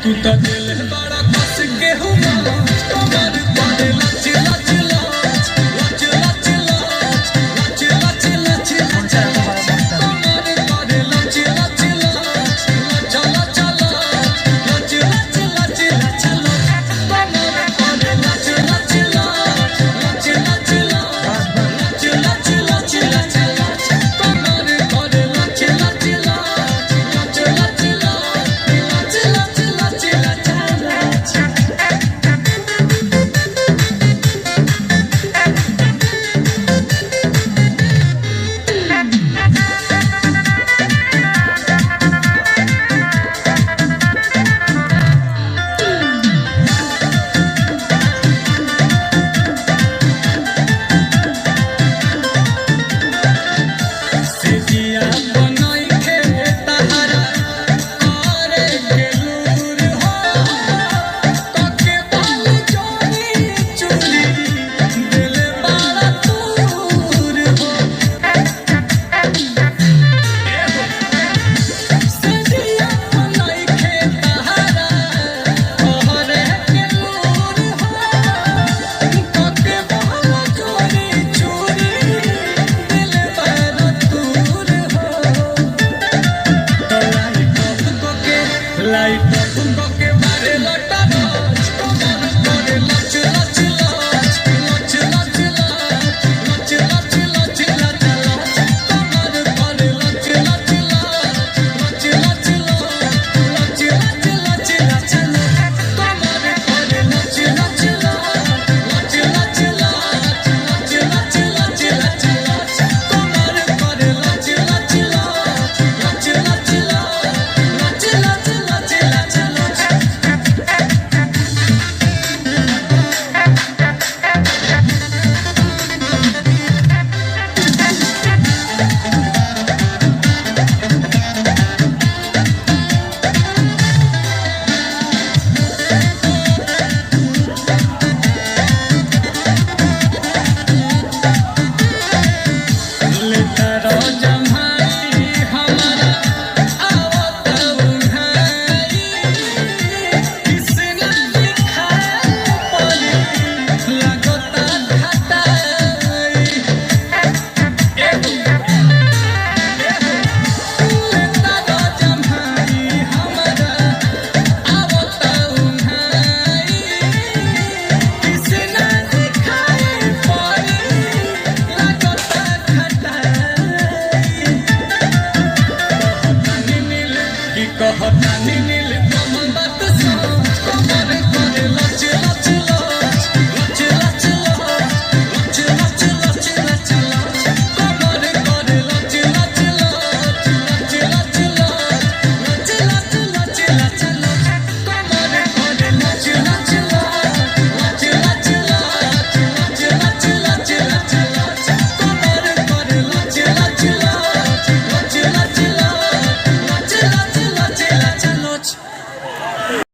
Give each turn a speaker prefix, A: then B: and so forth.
A: तू तो दिल बड़ा कस के हुआ कमर करे लच लच लच लच लच लच लच लच लच लच कमर करे लच लच लच लच लच लच लच लच लच लच कमर करे लच लच लच लच लच लच लच लच लच लच कमर करे लच लच लच लच लच लच लच लच लच लच। सिजिया बनई के तहरा करे के लूर हो कके बाल चोरी चूरी दिल बड़ा तूर हो। सिजिया बनई के तहरा करे के लूर हो कके बाल चोरी चूरी दिल बड़ा तूर हो। लाइट ऑफ कोके मारे लटा।